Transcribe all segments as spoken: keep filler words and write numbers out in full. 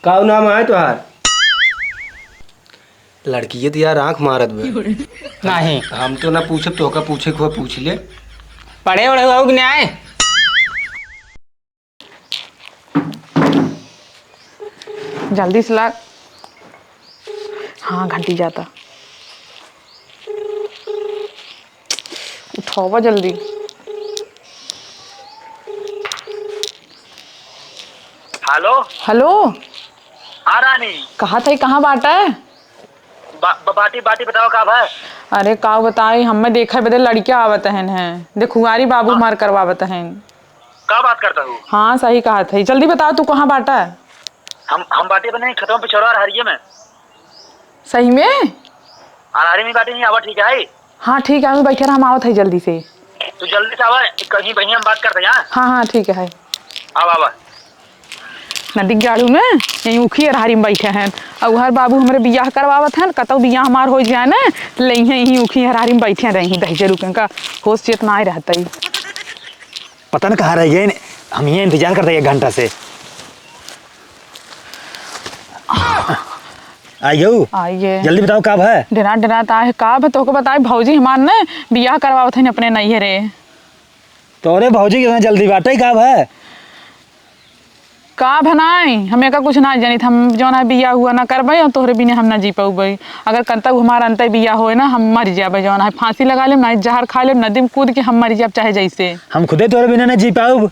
का नाम है तोहार? लड़किए तो यार आँख मारत बे। नहीं। हम तो ना पूछब, तोहका पूछे के हुआ पूछ ले। पढ़े वढ़े हुआ कि नहीं? जल्दी से लाग। हाँ, घंटी जाता। उठावा जल्दी। हेलो। हेलो। हाँ रानी। कहा था, कहाँ बाटा है? बा-, बा-, बाटी, बाटी बताओ का भा? अरे का बताई, हमें देखे बदे लड़कियाँ आवत हन हैं, देखुआरी बाबू हाँ। हमार करवावत हन। का बात करता हूँ? हाँ, सही कहा था। जल्दी बताओ, तू कहाँ बाटा? हम, हम बाटी बने खेतों पे छोड़ा हरिये में। सही में? अनारी में बाटी नहीं आवा, ठीक है? हाँ, ठीक है, हम बैठे रह, हम आवत है जल्दी से। तू जल्दी से आवा, कहीं बहिया हम बात करते हैं, हाँ? हाँ, हाँ, ठीक है। आवा, आवा। नदी के जाड़ू में यहीं उखी अरहारी में बैठे हैं। और हर बाबू हमरे बियाह करवावत हैं, कतौ बियाह हमार हो जाए ना, ले यहीं उखी अरहारी में बैठे रही, दहिजरू के का होश चेतना आए रहता ही। पता न कहाँ रह गए, हम ये इंतजार करते एक घंटा से। आइयो। आइए। जल्दी बताओ, का भा? डेरात, डेरात आए, का भा? तोहके बताई, भौजी हमार ने बियाह करवावत हन अपने नैहरे। तोरे भौजी के इतना जल्दी बाटे, का भा? का भा नाई, हम एका कुछ ना जानित, हम जौन है बियाह हुआ ना करबे और तोहरे बिना हम ना जी पउबे। अगर कतौ हमार अंते बियाह होए ना, हम मर जाबे, जौन है फांसी लगा लेब, ना जहर खा लेब, नदी में कूद के हम मर जाब, चाहे जैसे। हम खुदे तोहरे बिना ना जी पाउब।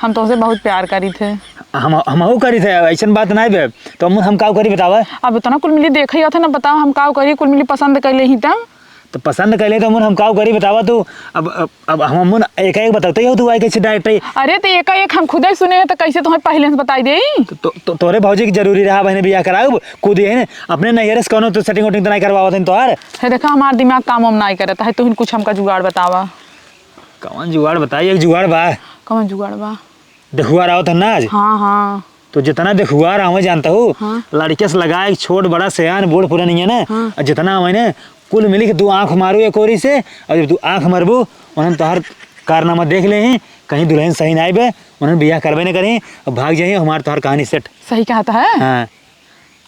हम तोहसे बहुत प्यार करी थे। हम, हमहू करी थे, ऐसन बात नाई बे। तो अम्मुन हम काउ करी बतावा? अब इतना कुल मिली देखे ही होते ना, बताओ हम काउ करी, कुल मिली पसंद कर ले ही तब। तो पसंद कर ले तो अम्मुन हम काउ करी बतावा तू? अब, अब, अब हम अम्मुन एक एक बताते ही हो तू आई कैसे डायरेक्ट ही। अरे तो एक एक हम खुदे सुने हैं तो कैसे तुम्हें पहले से बताई देई? तो, तो, तो, तोरे भौजी की जरूरी रहा बहने बियाह कराउब, कूद ही है ना, अपने नैहरे से कौनो तो सेटिंग वेटिंग तो नाई करवावत है तोहार। है देखा हमार दिमाग काम वाम नाई करत है, तुहिन कुछ हमका जुगाड़ बतावा। कौन जुगाड़ बताई, एक जुगाड़ बा। कौन जुगाड़ बा? देखुआर आवत है ना आज? हाँ, हाँ। तो जितना देखुआर आवे जानता हूँ, हाँ। लड़के से लगाए, छोट बड़ा, सयान, बूढ़ पुरान ही है ना, हाँ। और जितना आवे ना, कुल मिली के तू आँख मारू एक ओरी से, और जब तू आँख मारबू, उन्हन तोहार कारनामा देख ले ही, कहीं दुल्हन सही ना आइबे, उन्हन बियाह करबे ना करी, और भाग जाही, हमार तोहार कहानी सेट। सही कहत है? हाँ।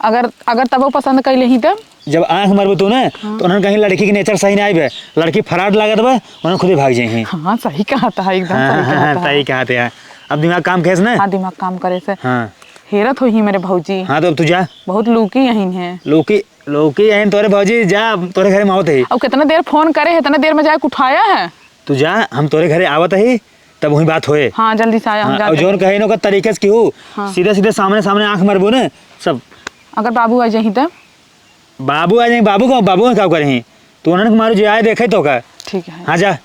अगर, अगर तबो पसंद कर लेही तब? जब आँख मारबू तू ना, हाँ। तो उन्हन कहीं लड़की के नेचर सही ना आइबे, लड़की फ्रॉड लागत बा, उन्हन खुदे भाग जाही। हाँ, सही कहत है, एकदम हाँ, सही हाँ, कहत है। सही कहत है। अब दिमाग काम खेस ना? हाँ, दिमाग काम करे से। हाँ। हेरत होही मेरे भौजी। हाँ, तो अब तू जा। बहुत लूकी यहीं है। लूकी, लूकी यहीं तोरे भौजी, जा, तोरे घरे में आवत है। अब कितना देर फोन करे है, इतना देर में जाए उठाया है। तू जा, हम तोरे घरे आवत ही, तब वही बात होए। हाँ, जल्दी से आया, हम हाँ, जाते और जौन हैं। कहे इनों का तरीके से केहू, हाँ। सीधे सीधे सामने सामने आँख मारबू ने, सब। अगर बाबू आ जाही तब? बाबू आ जाही, बाबू का, बाबू का करे ही? तू उन्हन के मारू जे आए देखे तो का। ठीक है। हाँ, जा।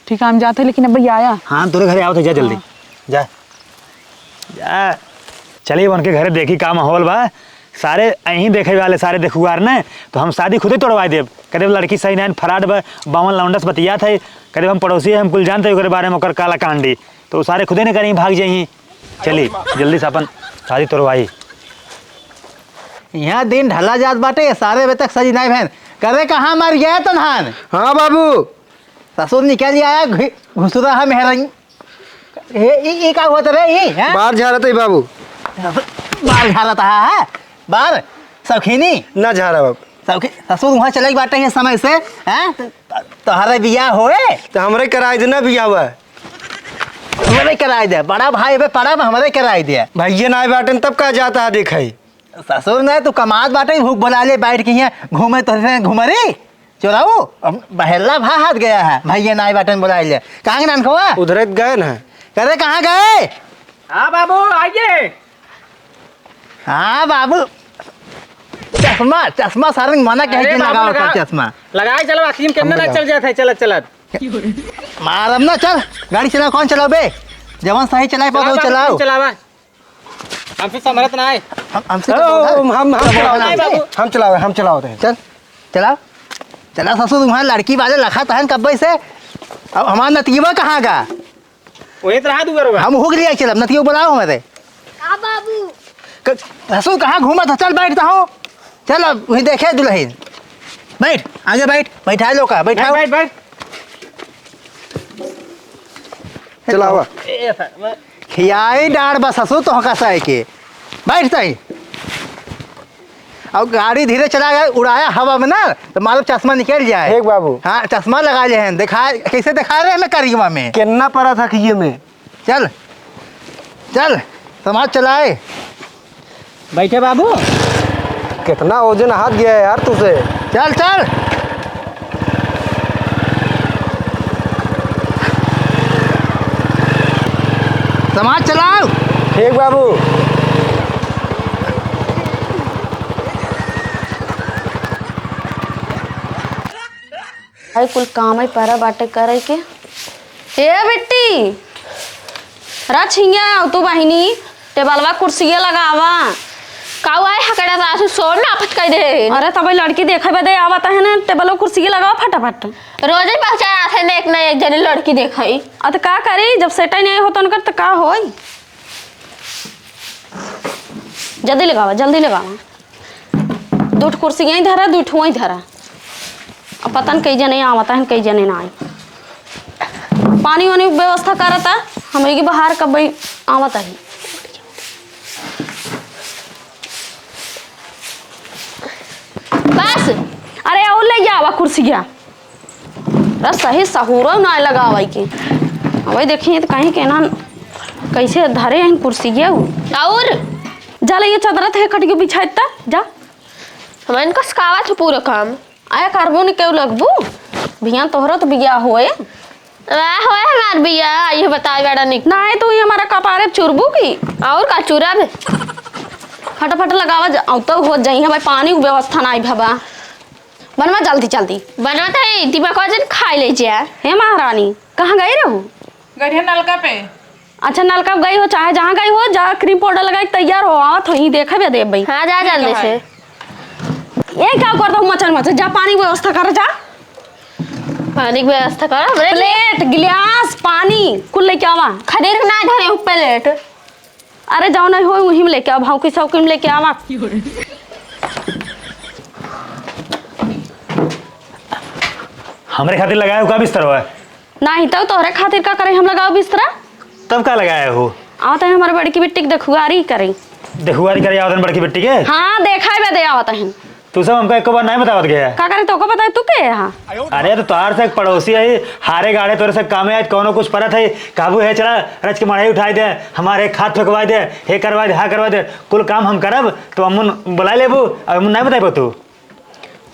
ठीक है, हम जाते हैं, लेकिन अब भैया आया। हाँ, तोरे घरे आवत है, जा जल्दी। हाँ। जा। जा। चलिए, उनके घरे देखी का माहौल बा। सारे यहीं देखे वाले, सारे देखुआर ने, तो हम शादी खुदे तोड़वाई देब। कह देब लड़की सही नहीं, फ्रॉड बा, बावन लौंडस बतियात है। कह देब हम पड़ोसी है, हम कुल जानते हैं ओकरे बारे में, ओकर काला कांडी। तो सारे खुदे ने कहीं भाग जाई। चली, जल्दी से अपन शादी तोड़वाई। यहाँ दिन ढला जात बाटे, सारे अबे तक सजी नाई भैन। करे कहाँ मर गया तनहान? हाँ बाबू। ससुर निकल आया, घु-, घुसुरा है मेहरंग। ए, ई, ई का हुआ रे, ई, हैं? बार झारत है बाबू। बार झारत है, हैं? बार? शौकीनी? ना झारा बाबू। शौकी-, ससुर वहाँ चले बाटे ये समय से, हैं? त-, तोहरे बियाह होए? तो हमरे कराई दे ना बियाह हुआ। हमरे कराई दे, बड़ा भाई बे पड़ा में हमरे कराई दे। भैया ना बाटन तब का जाता है देखाई। ससुर ने तू कमात बाटे, भूख बोला ले बैठ के यहाँ घूमे तो घूमे रे। चोराऊ, अब बहेला भा हाथ गया है, भैया नाई बाटन बुलाए ले। कहाँ के नानखवा? उधरे गए ना। करे कहाँ गए? हाँ बाबू, आइए। हाँ बाबू, चश्मा, चश्मा सारंग मना कहे अरे के बाबू, लगाओ लगा, सब चश्मा। लगाए चलो, आखिरी में केतना ना चल जात है, चलत, चलत। मारब ना, चल, गाड़ी चलाओ, कौन चलाओ बे? जवान सही चलाए, चलाओ पाओ, बाबू, चलाओ। तुम चलावा। हमसे संभलत ना है। हम, हमसे ओ, क्या बोला? हम, हम, हम क्या चलाओ, बोला? हम, बाबू। हम चलाओ, हम चलाओ थे। चल, चलाओ। चला ससुर, तुम्हारे लड़की वाले लखा तहन कब्बे से। अब हमारा नतीबा कहाँ का? वही तो रहा दुआर में। हम हो गया चल, अब नतीबा बुलाओ हमारे। का बाबू? क-, ससुर कहाँ घूमत है? चल बैठ तो हो। चल अब वही देखे दुल्हन। बैठ, आगे बैठ, बैठा लो का, बैठाओ। बैठ, बैठ, बैठ। चलावा। ए, ए, सर, मैं खियाई डाड़ बा ससुर तोहका साय के। बैठ तई। और गाड़ी धीरे चला गया, उड़ाया हवा में ना, तो मालूम चश्मा निकल जाए। ठीक बाबू। हाँ, चश्मा लगा ले हैं, देखा, कैसे देखा रहे हैं करियवा में। केन्ना परा था खिए में। चल, चल, समाज चलाए। बैठे बाबू। कितना वजन हाथ गया है यार तुझे। चल, चल। समाज चलाओ। ठीक बाबू। भाई, कुल काम ही परा बाटे करे के। ए बिट्टी, रा छिंगिया, आव तू बहिनी, टेबलवा कुर्सिया लगावा। काऊ आए हकड़ा सासू, शोर ना आफत कह दे। अरे, तब लड़की देखे बदे आवत है ना, टेबलवा कुर्सिया लगावा फटाफट। रोज ही पहुँचा आथे ना एक ना एक जने लड़की देखे। अ, त का करी, जब सेटै नहीं हो तो उनकर त का होई? जल्दी लगावा, जल्दी लगावा। दू ठो कुर्सी यहीं धरा, दू ठो वहीं धरा। अब पता न कई जने आवत हैं, कई जने ना आई। पानी वानी व्यवस्था करता, हम एक बाहर कब आवत है। बस, अरे और ले जावा कुर्सिया। बस सही सहूरो ना लगावे के। अबे देखिए तो कहीं के ना कैसे धरे हैं कुर्सिया। और जा ले ये चादर थे खटियो बिछाए ता, जा। हमन कस कावा थे पूरा काम। आया करबो नहीं केहू लगबू। भियान तोहरो तो बियाह होए। वाह होए हमार बियाह, ये बताए बड़ा निक। ना है तू ही हमारा कपारे चुरबू की। और का चुरब? फटाफट लगावा जा, अब तो हो जाई है भाई, पानी की व्यवस्था ना आई भबा। बनवा जल्दी जल्दी। बनवा तो है, दिमाग जन खाई ले जा। हे महारानी, कहाँ गई रहू? गई है नलका पे। अच्छा, नलका गई हो, चाहे जहाँ गई हो, जा cream powder लगाई, तैयार हो, आवत हो, यहीं देखे बे देब भाई। हाँ, जा जल्दी से। ये क्या करता हूँ मचर मचर, जा पानी की व्यवस्था कर, जा। पानी की व्यवस्था कर, हमरे लिए। Plate, गिलास, पानी, कुल लेके आवा। खदेर के ना धरे हूँ plate। अरे जाओ नहीं हो, वहीं में लेके आओ, भाव की शौकीन लेके आवा। हमरे खातिर लगाए हो का बिस्तर हुआ? नाही, तब तोहरे खातिर का करे हम लगाओ बिस्तरा? तब का लगाए हो? आवत है हमारे बड़की बिट्टी के देखुआरी करे। देखुआरी करे आवत है बड़की बिट्टी के? हाँ, देखा बे दे आवत है। तू सब हमका एको बार नहीं बतावत गया। का करे तोको बताए, तू के है? अरे तो तोहार से एक पड़ोसी है, हारे गाड़े तोरे से कामे आज कौनो कुछ परत है, काबू है, चला रच के मढ़ाई उठाई दे, हमारे खाद फेंकवाई दे, हे करवाई दे, हा करवाई दे, कुल काम हम करब, तो अमुन बुलाई लेबू, अब अमुन नहीं बताइबो तू।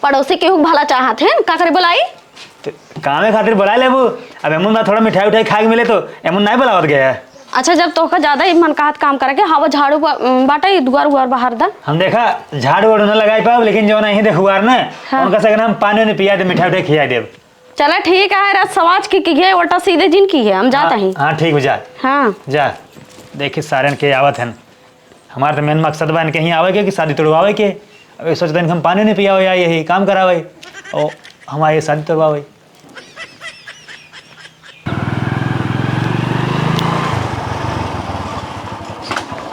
पड़ोसी केहू के भला चाहत है, का करे बोलाई? त कामे खातिर बोलाई लेबू। अब एमुन ना थोड़ा मिठाई उठाई खाए के मिले तो एमुन नहीं बोलावत गया है। अच्छा, जब तोहका ज्यादा ही मन कहत काम करे के, हाँ, वो झाड़ू बा-, बाटे, ई दुआर उआर बहार दा। हम देखा, झाड़ू वाड़ू ना लगाई पाब, लेकिन जो नहीं देखुआर ना, हाँ। उनका से अगर हम पानी वानी पिया दे, मिठाई उठाई खिया देब। चला ठीक है, रात समाज की, की है, उल्टा सीधे जिन की है, हम जाता हाँ, ही। हाँ, ठीक बा, जा। हाँ। जा। देखी सारन के आवत हन। हमार त मेन मकसद बा इनके हियाँ आवे के कि शादी तोड़वावे के। अब ये सोचते हैं कि हम पानी नहीं पियावे या यही काम करावे और हमारे शादी तोड़वावे।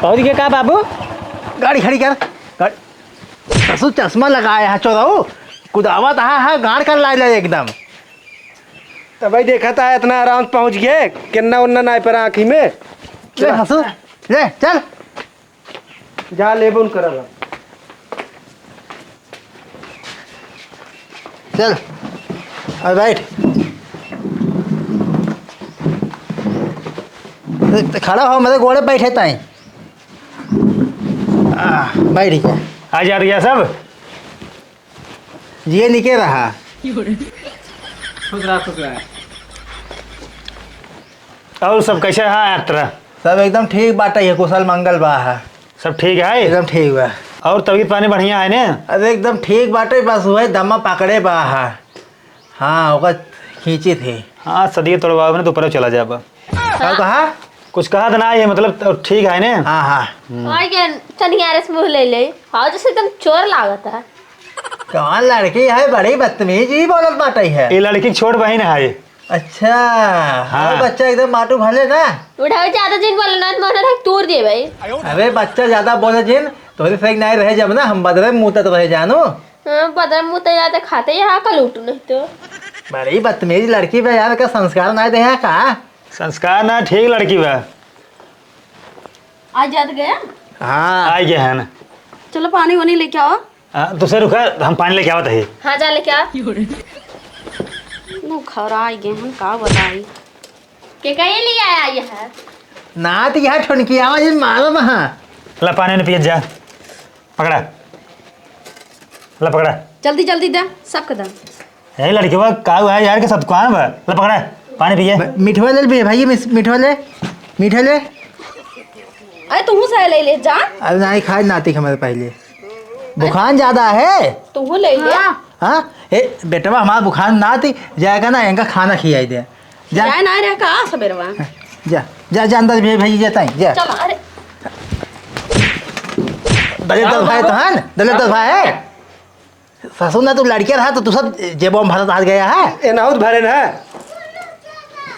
पहुँच गए का बाबू? गाड़ी खड़ी कर। गाड़ी, ससुर चश्मा लगाए है चोरऊ, कुदावत हा, हा गाड़ कर लाए ले एकदम। तो भाई देखा था इतना आराम से पहुँच गए, किन्ना उन्ना नाई पर आँखी में। ले हंसू, ले चल। जा लेबो न करल। चल, अब बैठ। त-, त-, खड़ा हो, मेरे गोड़े बैठे ताई। आ, बैठ गया। आ जा रहा सब। जिए निके रहा। खुश रहा, खुश रहा। और सब कैसे है यात्रा? सब एकदम ठीक बाटे, ये कुशल मंगल बा है। सब ठीक है? एकदम ठीक बा। और तबीयत पानी बढ़िया है ने? अरे एकदम ठीक बाटे, बस वही दमा पकड़े बा है। हाँ, ओकर खींची थी। हाँ, सदिये तोड़वावे ने तो ऊपर चला जाबा। का कहा? कुछ कहा तो ना है, मतलब, तो ठीक है ने? हाँ, हाँ। हम्म। और के चनियारे से मुँह ले ले। हाँ, जैसे एकदम चोर लागत है। कौन लड़की है, बड़ी बदतमीज ही बोलत बाटे है। ये लड़की के छोट बहिन है। अच्छा, हाँ। और बच्चा एकदम माटू भले ना। उठाओ, ज्यादा जिन बोले ना, मन रख तूर दे भाई। अरे बच्चा ज्यादा बोले जिन, तोरे सही नहीं रहे जब ना, हम बदरे में मुतत रहे जानो। हाँ, बदरे में मुतत जाते खाते यहाँ का लूटू नहीं तो। बड़ी बदतमीज लड़की बा यार, का संस्कार नहीं दे है का? संस्कार ना, ठीक लड़की बा। आज जात गया? हाँ। आ गया है ना। चलो पानी वानी लेके आओ। आ, तुसे रुका, हम पानी लेके आवत है। हाँ, जा लेके आ। मुँह खौराइ गए, हम का बताई। के कहे ले आया ये है? ना तो यह ठुनकी आवाज मारो महा। ला पानी ने पिए जा। पकड़ा। ला पकड़ा। जल्दी, जल्दी दे, सबके दे। ए लड़की बा, का हुआ है यार के साथ कौन बा? ला पकड़ा। पानी पिए। ब-, मिठवा ले ले भैया, मिस-, मिठवा ले। मिठवा ले। अरे तुहू से ले ले जा। अरे नाही खाए नाती के हमारे पहले। बुखार ज्यादा है। तुहू ले ले। हाँ। हाँ? ए, बेटवा हमारा बुखार ना थी, जाएगा ना, इनका खाना खियाई दे। जा। जाए ना रह का सबेरवा। जा, जा, जा अंदर भे-, भेजी जाता है, जा। चल, अरे। दलित दल भाई तो है ना? दलित दल भाई है? ससुर ना तू लड़के रहा तो तू सब जेबों में भरत हाथ गया है? ए, ना हो तो भरे ना।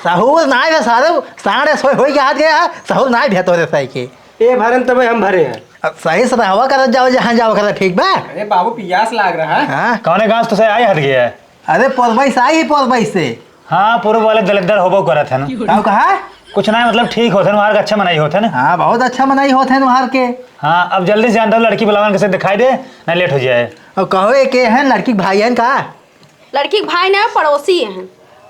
सहूर ना है सारे, साढ़े सौ होई के हाथ गया है, सहूर ना है भेतोरे साई के। ए, भरन तबे हम भरे हैं। अब सही से रहवा करत जाओ, जहाँ जाओ करत, ठीक बा? अरे बाबू, पियास लाग रहा है। हाँ। कौने गाँव से तुसे आई हट गया है? अरे, पोरबई से आई ही, पोरबई से। हाँ, पूर्व वाले दलिद्दर होबो करत है ना। का कहा? कुछ ना, मतलब, ठीक होत है, वहाँ के अच्छा मनाई होत है ना। हाँ, बहुत अच्छा मनाई होत है वहाँ के। हाँ, अब जल्दी से जानता हूँ, लड़की बुलावन कैसे दिखाई दे, ना लेट हो जाए। और कहो, ये के हैं, लड़की के भाई हैं का? लड़की के भाई ना, पड़ोसी हैं।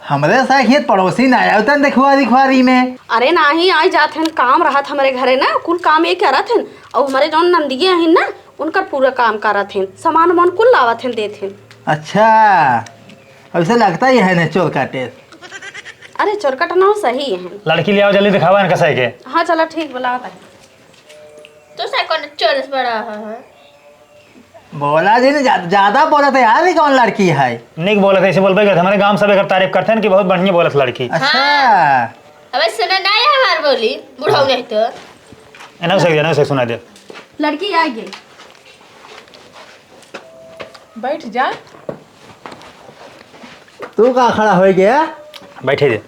हमरे साथ ये पड़ोसी ना आया तन देखुआ दिखुआरी में। अरे नाही, आई जात हन, काम रहत हमरे घरे ना, कुल काम ये करत हन। और हमरे जौन नंदिये हन ना, उनकर पूरा काम करत हन, सामान वामान कुल लावत हन, देत हन। अच्छा, अब से लगता ही है ना चोर काटे। अरे चोर काटे ना, सही है। लड़की ले आओ जल्दी, दिखावा इनका सही के। हाँ चला ठीक, बुलावत है। तो सही कौन चोर से बड़ा है? बोला जी ने, जा-, ज्यादा बोलत है यार, ये कौन लड़की है? निक बोलत है, ऐसे बोलबे करत, हमारे गांव सब एकर तारीफ करते हैं कि बहुत बढ़िया बोलत लड़की। अच्छा। हाँ। अबे सुना ना है हमार बोली, बुढ़ऊ नहीं तो। एना से, एना से सुना दे। लड़की आ गई। बैठ जा। तू का खड़ा हो गया? बैठे दे।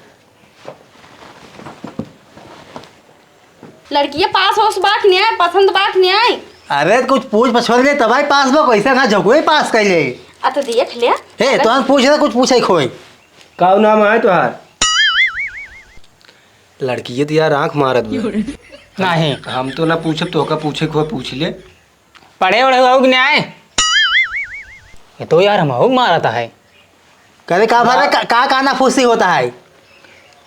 लड़किया पास होस बा कि नहीं आए, पसंद बा कि नहीं आए? अरे, कुछ पूछ पछोर ले, तबाई पास बा, कैसे ना झोंकवे पास कर ले। आ, तो देख ले। हे, तो हम पूछ रहे, कुछ पूछे खोई। का नाम है तुहार? लड़किया तो यार आँख मारत बा। नहीं। हम तो ना पूछब, तोहका पूछे खोई पूछ ले। पढ़े वढ़े हो कि नहीं आए? ये तो यार हम हो मारता है। करे का भरे, हाँ। का, का, का ना फूसी होता है?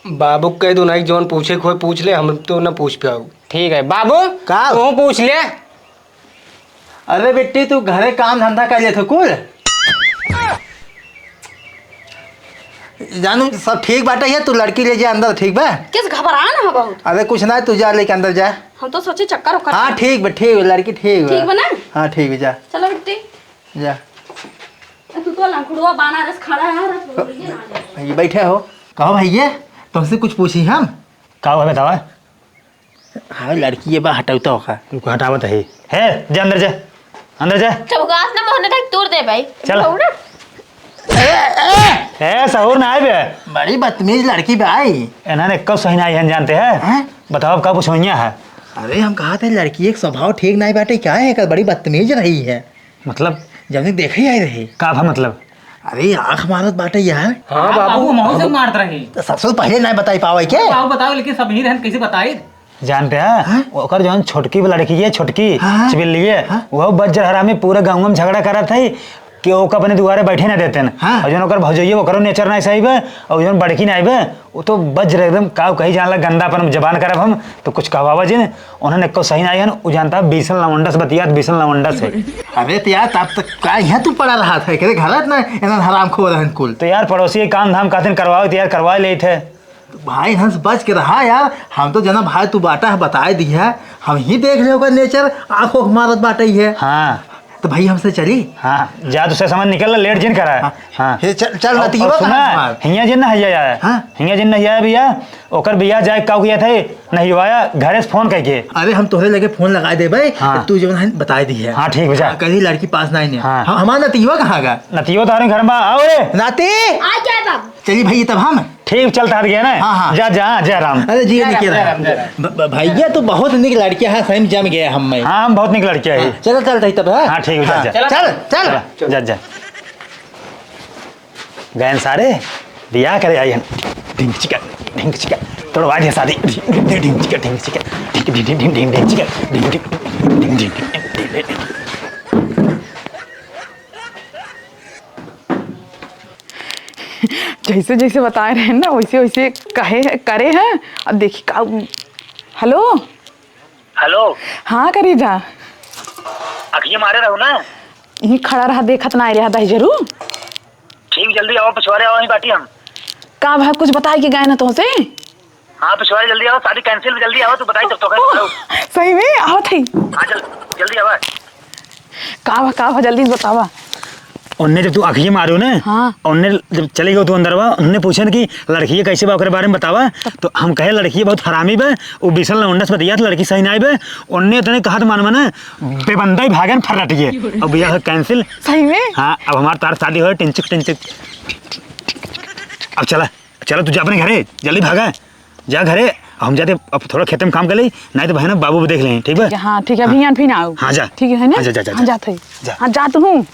बाबू के कह दो ना, जौन पूछे खोए पूछ ले, हम तो ना पूछ पाऊ। ठीक है बाबू, का? तू पूछ ले। अरे बिट्टी, तू घरे काम धंधा कर लेत हो कुल? जानू, सब ठीक बाटे है, तू लड़की ले जा अंदर, ठीक बा? किस घबरान है बहुत? अरे कुछ ना, तू जा लेके अंदर जा। हम तो सोचे चक्कर ओक्कर हाँ, आ। ठीक बा, ठीक बा, लड़की ठीक बा। ठीक बा ना? हाँ, ठीक बा, जा। चलो बिट्टी। जा। तू तो लंखड़ुआ बाना रस खड़ा है, रस बोलिए ना। ये बैठे हो। कहो भैया, तुमसे कुछ पूछी हम? का हुआ बतावा? हाँ, लड़की ये बा हटावता होगा। रुको, हटावत है। हे, जा अंदर जा। अंदर जा। चौगास ना मोहन तक तोड़ दे भाई। चल। बहू ना। ए, सहूर ना आए बे। बड़ी बदतमीज लड़की बे आई। इन्होंने कब सही ना आई है जानते हैं? हैं? बताओ अब का पूछोइया है? अरे हम कहा थे लड़की एक स्वभाव ठीक नहीं बाटे, क्या है, कल बड़ी बदतमीज रही है। मतलब? जब देखे ही आए रहे। का भा मतलब? अरे आँख मारत बाटे यार। हाँ हाँ, बाबू, बाबू, हम से हम मारत रहे। तो ससुर पहले नहीं बताई पावे के? बाबू बताओ, लेकिन सब ही रहन कैसे बताई? जानते हैं? हाँ? ओकर जौन छोटकी लड़की है, छोटकी हाँ, हाँ। चिबिल्ली है, हाँ। वो बज्जर हरामी पूरे गाँव में झगड़ा करत है कि ओका अपने दुआरे बैठे ना देते हैं। हाँ। और जौन ओकर भौजैया, ओकरो नेचर नहीं सही बे, और जौन बड़की नहीं बे, वो तो बज्र एकदम काव कही जानला, गंदा अपन जबान करब हम, तो कुछ कहवावा जिन, उन्होंने को सही नहीं है, वो जानता है, बीसन लवंडस बतियात, बीसन लवंडस है। अरे तो यार, तब तक का यहाँ तू पड़ा रहा था, एकरे घर ना, इन्हन हराम खो रहन कुल। तो यार, पड़ोसी के काम धाम कातिन करवाओ, तो यार, करवा लेते। भाई हंस बच के रहा यार, हम तो जना भाई तू बाटा है, बताए दिया, हम ही देख ले ओकर नेचर, आँखों के मारत बाटे ही है। हाँ। तो भाई हमसे चली? हाँ, जा दूसरे सामान निकल, लेट जिन करा। हाँ। हाँ। हे चल, चल और, नतियवा और सुना, कहाँ है? हियाँ जिन ना हिया आया। हाँ। हियाँ जिन ना हिया आया भैया, ओकर भैया जाए का किया था, नहीं आया, घरे से फोन करके। अरे हम तोहरे लगे फोन लगाए देबे, हाँ। तू जवन है बताए दी है। हाँ, ठीक बा, जा। हाँ, कहीं लड़की पास नहीं है। हाँ। हाँ, हमारा नतियवा कहाँ गा? नतियवा तो हमारे घर में आओ रे। नाती। आ गया बाबू। चलिए भैया तब हम। ठीक, चलता हट गया ना? हाँ, हाँ। जा, जा, जय राम। अरे जी, जय राम, निकल जय रहा। राम, जय राम। ब-, ब-, भैया तो बहुत निक लड़किया है, सही में जम गया हम में। हाँ, हम बहुत निक लड़किया है। हाँ, चलो, चल रही तब, हाँ? हाँ, ठीक है, जा, हाँ, जा। चलो। चल, चल। जा, जा। गैन सारे, बियाह करे आई हन। ढिंग चिका, ढिंग चिका, तोड़वा दे शादी। ढिंग, ढिंग, ढिंग चिका, ढिंग चिका, ढिंग, ढिंग, ढिंग, ढिंग, ढिंग चिका, ढिंग, ढिंग, ढिंग, ढिंग, ढिंग। जैसे जैसे बताए रहे ना, वैसे वैसे कहे है, करे है। अब देखी का। हेलो। हेलो। हाँ करेजा। अखिए मारे रहो ना। यहीं खड़ा रहा, देखत ना रहा दही जरूर। ठीक, जल्दी आवा, पिछवारे आवा, यहीं बाटी हम। का भा, कुछ बताए के गए ना तोहसे? हाँ, पिछवारे जल्दी आवा, शादी कैंसिल, जल्दी आवा, तू बताई तब तो। ओह, सही में? आवत है। हाँ, जल-, जल्दी आवा। का भा, का भा, जल्दी से बतावा। उन्ने जब तू अखिए मारो ना, हाँ। उन्ने जब चले गयो तू अंदरवा, उन्ने पूछन कि लड़किए कैसे बा, ओकरे बारे में बतावा। तो हम कहे, लड़किए बहुत हरामी बा, वो बीसन लौंडा से बतियात, लड़की सही नाई बा। उन्ने तने कहत मान में ना, बेबंदा ही भागन फर्राटिए। अब बियाह कैंसिल। सही में? हाँ, अब हमार तार शादी होए, टिंचुक टिंचुक। अब चला, चला तू जा अपने घरे, जल्दी भागा, जा घरे। हम जाते अब थोड़ा खेते में काम कर ले, नहीं तो बहन बाबू भी देख लें, ठीक बा? ठीक है, हाँ, ठीक है, अभी यहाँ फिर ना आओ। हाँ, जा। ठीक है ना? हाँ, जा, जा, जा, हाँ, जा। जात है। जा। हाँ, जात हूँ।